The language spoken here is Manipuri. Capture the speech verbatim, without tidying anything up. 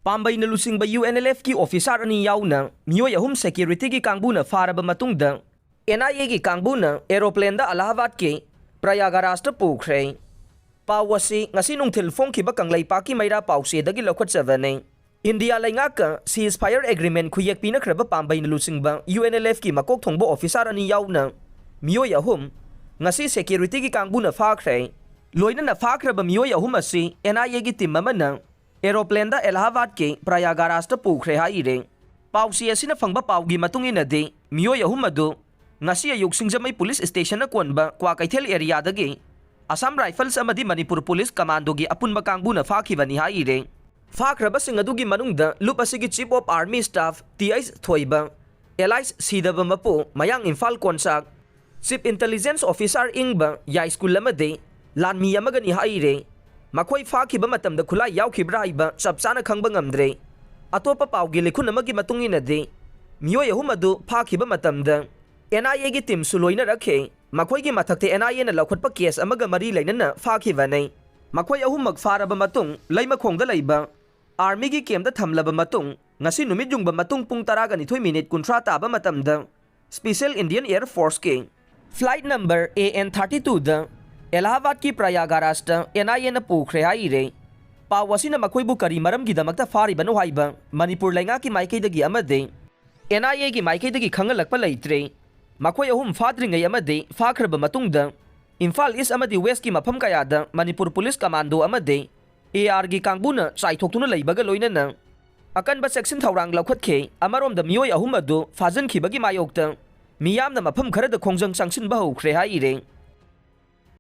ꯄꯥꯝꯕꯩꯅ ꯂꯨꯆꯤꯡꯕ ꯌꯨ ꯑꯦꯟ ꯑꯦꯜ ꯑꯦꯐꯀꯤ ꯑꯣꯐꯤꯁꯥꯔ ꯑꯅꯤ ꯌꯥꯎꯅ ꯃꯤꯑꯣꯏ ꯑꯍꯨꯝ ꯁꯦꯀ꯭ꯌꯨꯔꯤꯇꯤꯒꯤ ꯀꯥꯡꯕꯨꯅ ꯐꯥꯔꯕ ꯃꯇꯨꯡꯗ, ꯑꯦꯟ ꯑꯥꯏ ꯑꯦꯒꯤ ꯀꯥꯡꯕꯨꯅ ꯑꯦꯔꯣꯄ꯭ꯂꯦꯟꯗ ꯑꯂꯥꯍꯥꯕꯥꯗꯀꯤ ꯄ꯭ꯔꯌꯥꯒꯔꯥꯖꯇ ꯄꯨꯈ꯭ꯔꯦ꯫ ꯄꯥꯎ ꯑꯁꯤ ꯉꯁꯤ ꯅꯨꯡꯊꯤꯜ ꯐꯣꯡꯈꯤꯕ ꯀꯪꯂꯩꯄꯥꯛꯀꯤ ꯃꯩꯔꯥ ꯄꯥꯎꯆꯦꯗꯒꯤ ꯂꯧꯈꯠꯆꯕꯅꯤ꯫ ꯏꯟꯗꯤꯌꯥ ꯂꯩꯉꯥꯛꯀ ceasefire agreement ꯈꯨꯌꯦꯛ ꯄꯤꯅꯈ꯭ꯔꯕ ꯄꯥꯝꯕꯩꯅ ꯂꯨꯆꯤꯡꯕ ꯌꯨ ꯑꯦꯟ ꯑꯦꯜ ꯑꯦꯐꯀꯤ ꯃꯀꯣꯛ ꯊꯣꯡꯕ ꯑꯣꯐꯤꯁꯥꯔ ꯑꯅꯤ ꯌꯥꯎꯅ ꯃꯤꯑꯣꯏ ꯑꯍꯨꯝ ꯉꯁꯤ ꯁꯦꯀ꯭ꯌꯨꯔꯤꯇꯤꯒꯤ ꯀꯥꯡꯕꯨꯅ ꯐꯥꯈ꯭ꯔꯦ꯫ ꯂꯣꯏꯅꯅ ꯐꯥꯈ꯭ꯔꯕ ꯃꯤꯑꯣꯏ ꯑꯍꯨꯝ ꯑꯁꯤ ꯑꯦꯟ ꯑꯥꯏ ꯑꯦꯒꯤ ꯇꯤꯝ ꯑꯃꯅ ꯑꯦꯔꯣꯄ꯭ꯂꯦꯟꯗ ꯑꯦꯂꯥꯍꯥꯕꯥꯗꯀꯤ ꯄ꯭ꯔꯌꯥꯒꯔꯥꯖꯇ ꯄꯨꯈ꯭ꯔꯦ ꯍꯥꯏꯔꯦ꯫ ꯄꯥꯎꯆꯦ ꯑꯁꯤꯅ ꯐꯪꯕ ꯄꯥꯎꯒꯤ ꯃꯇꯨꯡ ꯏꯟꯅꯗꯤ, ꯃꯤꯑꯣꯏ ꯑꯍꯨꯝ ꯑꯗꯨ ꯉꯁꯤ ꯑꯌꯨꯛ ꯁꯤꯡꯖꯃꯩ ꯄꯨꯂꯤꯁ ꯁ꯭ꯇꯦꯁꯟꯅ ꯀꯣꯟꯕ ꯀ꯭ꯋꯥꯀꯩꯊꯦꯜ ꯑꯦꯔꯤꯌꯥꯗꯒꯤ ꯑꯁꯥꯝ ꯔꯥꯏꯐꯜꯁ ꯑꯃꯗꯤ ꯃꯅꯤꯄꯨꯔ ꯄꯨꯂꯤꯁ ꯀꯃꯥꯟꯗꯣꯒꯤ ꯑꯄꯨꯟꯕ ꯀꯥꯡꯕꯨꯅ ꯐꯥꯈꯤꯕꯅꯤ ꯍꯥꯏꯔꯦ꯫ ꯐꯥꯈ꯭ꯔꯕꯁꯤꯡ ꯑꯗꯨꯒꯤ ꯃꯅꯨꯡꯗ ꯂꯨꯞ ꯑꯁꯤꯒꯤ Chief of Army Staff T H Thoiba, alias Sidaba Mapu, Mayang Imphal ꯀꯣꯟꯁꯥꯛ, Chief Intelligence Officer ꯏꯪꯕ ꯌꯥꯏꯁ꯭ꯀꯨꯜ ꯑꯃꯗꯤ ꯂꯥꯟꯃꯤ ꯑꯃꯒꯅꯤ ꯍꯥꯏꯔꯦ꯫ ꯃꯈꯣꯏ ꯐꯥꯈꯤꯕ ꯃꯇꯝꯗ ꯈꯨꯠꯂꯥꯏ ꯌꯥꯎꯈꯤꯕ꯭ꯔꯥ ꯍꯥꯏꯕ ꯆꯞ ꯆꯥꯅ ꯈꯪꯕ ꯉꯝꯗ꯭ꯔꯦ꯫ ꯑꯇꯣꯞꯄ ꯄꯥꯎꯒꯤ ꯂꯤꯈꯨꯟ ꯑꯃꯒꯤ ꯃꯇꯨꯡ ꯏꯟꯅꯗꯤ, ꯃꯤꯑꯣꯏ ꯑꯍꯨꯝ ꯑꯗꯨ ꯐꯥꯈꯤꯕ ꯃꯇꯝꯗ ꯑꯦꯟ ꯑꯥꯏ ꯑꯦꯒꯤ ꯇꯤꯝꯁꯨ ꯂꯣꯏꯅꯔꯛꯈꯤ꯫ ꯃꯈꯣꯏꯒꯤ ꯃꯊꯛꯇ ꯑꯦꯟ ꯑꯥꯏ ꯑꯦꯅ ꯂꯧꯈꯠꯄ ꯀꯦꯁ ꯑꯃꯒ ꯃꯔꯤ ꯂꯩꯅꯅ ꯐꯥꯈꯤꯕꯅꯤ꯫ ꯃꯈꯣꯏ ꯑꯍꯨꯝꯃꯛ ꯐꯥꯔꯕ ꯃꯇꯨꯡ, ꯂꯩꯃꯈꯣꯡꯗ ꯂꯩꯕ ꯑꯥꯔꯃꯤꯒꯤ ꯀꯦꯝꯞꯇ ꯊꯝꯂꯕ ꯃꯇꯨꯡ, ꯉꯁꯤ ꯅꯨꯃꯤꯠ ꯌꯨꯡꯕ ꯃꯇꯨꯡ ꯄꯨꯡ ꯇꯔꯥꯒ ꯅꯤꯊꯣꯏ ꯃꯤꯅꯤꯠ ꯀꯨꯟꯊ꯭ꯔꯥ ꯇꯥꯕ ꯃꯇꯝꯗ, Special Indian Air Forceꯀꯤ flight number A N thirty twoꯗ ꯑꯦꯂꯥꯍꯥꯕꯥꯗꯀꯤ ꯄ꯭ꯔꯌꯥꯒꯔꯥꯖꯇ ꯑꯦꯟ ꯑꯥꯏ ꯑꯦꯅ ꯄꯨꯈ꯭ꯔꯦ ꯍꯥꯏꯔꯦ꯫ ꯄꯥꯎ ꯑꯁꯤꯅ ꯃꯈꯣꯏꯕꯨ ꯀꯔꯤ ꯃꯔꯝꯒꯤꯗꯃꯛꯇ ꯐꯥꯔꯤꯕꯅꯣ ꯍꯥꯏꯕ ꯃꯅꯤꯄꯨꯔ ꯂꯩꯉꯥꯛꯀꯤ ꯃꯥꯏꯀꯩꯗꯒꯤ ꯑꯃꯗꯤ ꯑꯦꯟ ꯑꯥꯏ ꯑꯦꯒꯤ ꯃꯥꯏꯀꯩꯗꯒꯤ ꯈꯪꯍꯜꯂꯛꯄ ꯂꯩꯇ꯭ꯔꯦ꯫ ꯃꯈꯣꯏ ꯑꯍꯨꯝ ꯐꯥꯗ꯭ꯔꯤꯉꯩ ꯑꯃꯗꯤ ꯐꯥꯈ꯭ꯔꯕ ꯃꯇꯨꯡꯗ ꯏꯝꯐꯥꯜ ꯏꯁ꯭ꯠ ꯑꯃꯗꯤ ꯋꯦꯁ꯭ꯠꯀꯤ ꯃꯐꯝ ꯀꯌꯥꯗ ꯃꯅꯤꯄꯨꯔ ꯄꯨꯂꯤꯁ ꯀꯃꯥꯟꯗꯣ ꯑꯃꯗꯤ ꯑꯦ ꯑꯥꯔꯒꯤ ꯀꯥꯡꯕꯨꯅ ꯆꯥꯏꯊꯣꯛꯇꯨꯅ ꯂꯩꯕꯒ ꯂꯣꯏꯅꯅ ꯑꯀꯟꯕ ꯆꯦꯛꯁꯤꯟ ꯊꯧꯔꯥꯡ ꯂꯧꯈꯠꯈꯤ꯫ ꯑꯃꯔꯣꯝꯗ, ꯃꯤꯑꯣꯏ ꯑꯍꯨꯝ ꯑꯗꯨ ꯐꯥꯖꯤꯟꯈꯤꯕꯒꯤ ꯃꯥꯌꯣꯛꯇ ꯃꯤꯌꯥꯝꯅ ꯃꯐꯝ ꯈꯔꯗ ꯈꯣꯡꯖꯪ ꯆꯪꯁꯤꯟꯕ ꯍꯧꯈ꯭ꯔꯦ ꯍꯥꯏꯔꯦ꯫